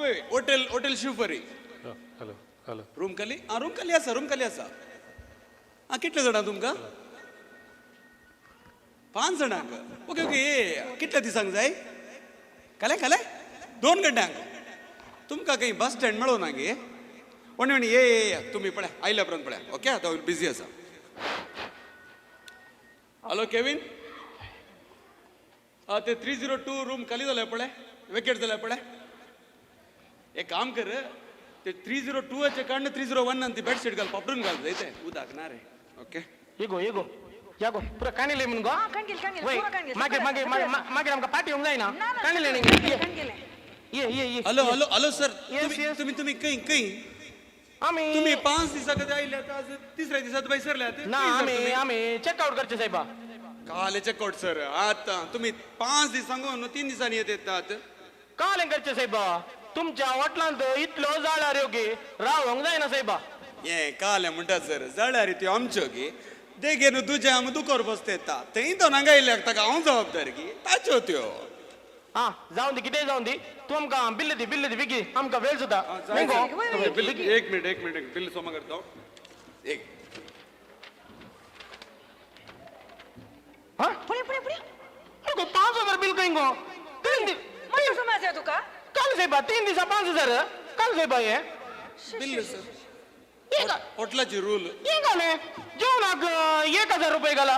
वय hotel hotel Shivpari. Hello hello. Room खाली? आं, रूम खाली आसा, रूम खाली आसा. आं, कितले जाणां तुमकां? पांच जाणांक. ओके ओके, ये कितल्या दिसांक जाय? काले काले 2 घंट्यांक. तुमकां खंय बस स्टँड मेळो ना गे? वणी वणी ये ये ये, तुमी पळय आयल्या उपरांत पळया. ओके, आतां बिजी आसा. हॅलो केवीन, आं ते 302 रूम खाली जाल्या पळय, वेकेट जाल्या पळय. एक काम कर, ते 302 काडून 301 आनी ती बेडशीट घाल, पापडून घाल जाय ते उदक ना रे. ओके. येगो येगो यागो पुरा काणिले म्हणून गो. हा, काणगेल, काणगेल, वय, पुरा काणगेल, मागीर सगळं मागीर सगळं. मागीर आमकां पार्टी येवंक जायना. ना ना. काणिले सगळं, न्ही. काणगेल. ये ये ये. Hello hello hello sir. Yes, तुम्ही yes. तुम्ही तुम्ही खंय खंय? आमी तुम्ही 5 दिसा खातीर आयल्यात, आज तिसऱ्या दिसा भायर सरल्यात. ना, आमी आमी चेकआउट करचे साहेबा. काल चेकआउट सर. आतां तुम्ही 5 दीस सांगून 3 दिसांनी येत येतात. काल करचे साहेबा, तुमच्या हॉटलांत इतलो जाळार योगी रावंक जायना साहेबा. हे काल म्हणटा सर, जाल्यार त्यो आमच्यो गी देगेन तुज्या आमी दुकोर बसता येता थंय तो नांगा आयल्याक ताका हांव जबाबदार की ताच्यो त्यो. हा, जावन दी, कितेंय जावन दी, तूं आमकां बिल्ल दी, बिल्ल दी बेगीन, आमकां वेळ जाता न्ही गो. वय, वय. बिल, एक मिनिट एक मिनिट, बिल सोमा करता एक. हा. पुढे पुढे पुढे. अरे गो, 5000 बिल खंय गो? तीन दि मोठो समाज आहे तुका. काल साहेबा 3 दिसा 5000 काल साहेबा हे. बिल सर, हे का- हॉटलाची रूल. हे घालें जेवणाक 1000 रुपये घाला.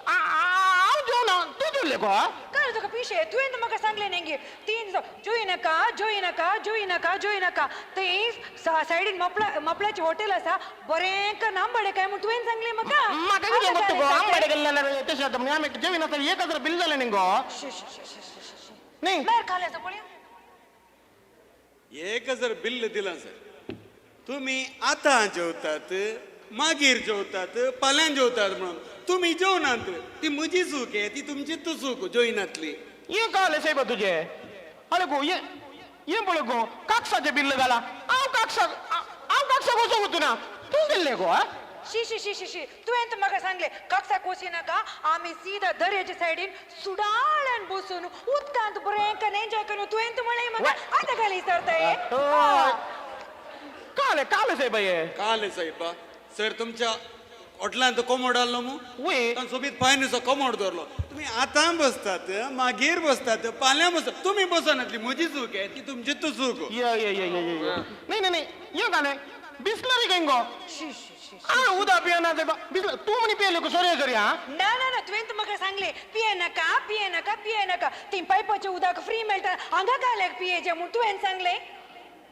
हांव जेवणा तूं जेवले गो? काय तुका पिशे, तुवें तर म्हाका सांगलें न्ही गे 3 जोई नका जोई नका जोई नका जोई नका, ते सायडीन मपला मपल्याचें हॉटेल आसा बरें कर आंबाडे काय म्हूण तुवें सांगलें म्हाका. म्हाका कितें गोत्तु गो, आंबाडे गेल्ले जाल्यार तशें जाता म्हणून आमी जेविनासतना 1000 बिल जालें न्ही गो. न्ही. मेर खालें आसा पळय. 1000 बिल दिलां सर. तुम्ही आतां जेवतात, मागीर जेवतात, फाल्यां जेवतात म्हणून तुमी जेवनात ती म्हजी चूक आहे, ती तुमची तू चूक जेवनातली. हे काले साहेबा तुजे? अरे गो, ये ये पळय गो, काकसाचें बिल्ल घाला. हांव काकसाक, हांव काकसाक वचूंक वचूं ना, तूं गेल्लें गो. हा. शी शी शी शी शी, तुवें तर म्हाका सांगलें काकसाक वचूं नाका, आमी सीधा दर्याच्या सायडीन सुडाळान बसून उदकांत बरें करून एन्जॉय करून तुवें तर म्हणलें म्हाका. आतां घाली विचारताय. हय. काले काले साहेबा हे. काले साहेबा सर, तुमच्या हॉटलांत कोमोड आसलो मू. वय. तांचो सोबीत पायन कोमोड दवरलो. तुम्ही आतां बसतात, मागीर बसतात, फाल्यां बसतात, तुमी बसनातली म्हजी चूक आहे, ती तुमची तू चूक. ये ये ये ये ये, नाही नाही नाही, ये घालें बिसलरी खंय गो? शी शी शी. हांव उदक पियेना साहेबा, बिसलरी तूं म्हणी पियेले गो? Sorry sorry. हा. ना ना ना, तुवें तर म्हाका सांगलें पिये नाका पिये नाका पिये नाका, ती पायपाचें उदक फ्री मेळटा हांगा घाल्याक पियेचें म्हूण तुवें सांगलें.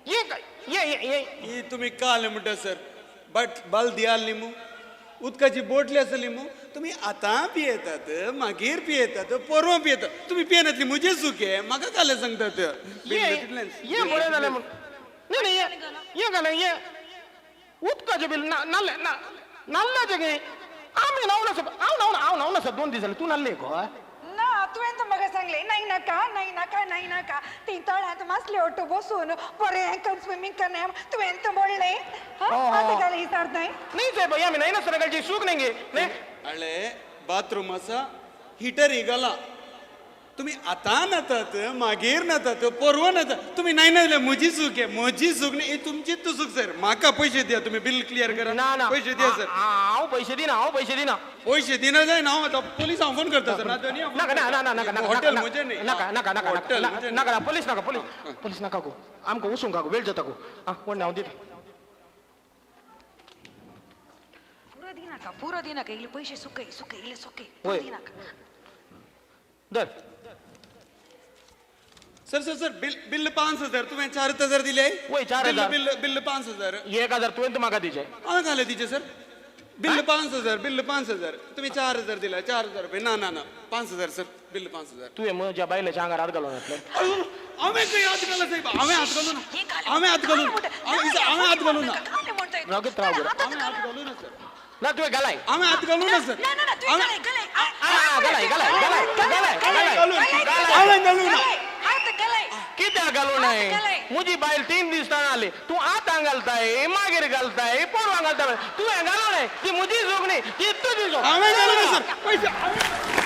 ये ये ये ये. ही तुम्ही काल म्हणटा सर, बट बाल दियाल न्ही मू, उदकाची बोटली आसली मू. तुमी आतां पियेतात, मागीर पियेतात, परवां पियेतात, तुमी पियेनातली म्हजी चूक आहे, म्हाका काल सांगतात. ये ये बरें जालें म्हूण. न्ही न्ही, ये ये घालें ये उदकाचें बिल ना नाल्ले ना नाल्ल्याचें खंय? आमी न्हावना साहेब, हांव न्हावना, हांव न्हावना सर, 2 दीस जाले. तूं न्हाल्लें गो? ना, तुवें तर म्हाका सांगलें नाही नाका नाही नाका नाही नाका, ती तळ्यांत मासले ओटो बसून बरें करून स्विमींग करणे तुवें तर म्हणलें. हो, हो. आतां घालें विचारताय. न्ही साहेब, हे आमी न्हायनासतना घालची चूक न्ही गे न्ही. हळे बाथरूम आसा, हिटर घाला. तुमी आतां न्हातात, मागीर न्हातात, परवां न्हातात, तुमी न्हायना जाल्यार म्हजी चूक आहे, म्हजी चूक न्ही, ही तुमचीच चूक सर. म्हाका पयशे दिया, तुमी बिल क्लियर करा. ना ना. पयशे दिया सर. हांव पयशे दिना, हांव पयशे दिना. पयशे दिना जाय ना, हांव आतां पोलिसांक फोन करता सर. नाका ना ना ना, नाका नाका. हॉटेल म्हजें न्ही. नाका नाका नाका. हॉटेल नाका म्हजें. नाका, पोलीस नाका, पोलीस पोलीस नाका गो, आमकां वचूंक गो, वेळ जाता गो. आं, कोण हांव दिता. पुरो दी नाका, पुरो दी नाका, इल्ले पयशे सुकय सुकय, इल्ले सुकय. वय. दी नाका. धर. Sir sir sir, bill bill 5000, तुवें 4000 दिले. वय, 4000. Bill bill 5000. 1000 तुवें तूं म्हाका दिचे. हांवें घाले तिचे सर. बिल 5000, बिल 5000, तुम्ही 4000 दिला, 4000 रुपये. ना ना ना, 5000 सर, बिल 5000. तुवें म्हज्या बायलेच्या आंगार हात घालून घातले. हांवें खंय हात घाला साहेब? हांवें हात घालू ना. हे घालें. हांवें हात घालू काय म्हणटा? हांवें हात घालू ना. काय म्हणताय तूं? रागत राव गो. हांवें हात घालू ना सर. ना, तुवें घालाय. हांवें हात घालू ना सर. ना ना ना, तुवें घालय घालय. आ, घालय घालय घालय घालय घालय. हांवें घालू ना. हात घालय. कित्याक घालू हात नये? घालय. म्हजी बायल 3 दिसां आली, तूं आतां घालताय, मागीर घालताय, परवां घालताय. तुवें घालू नये, ती म्हजी चूक न्ही, ती तुजी चूक. हांवें घालू ना सर पयशे.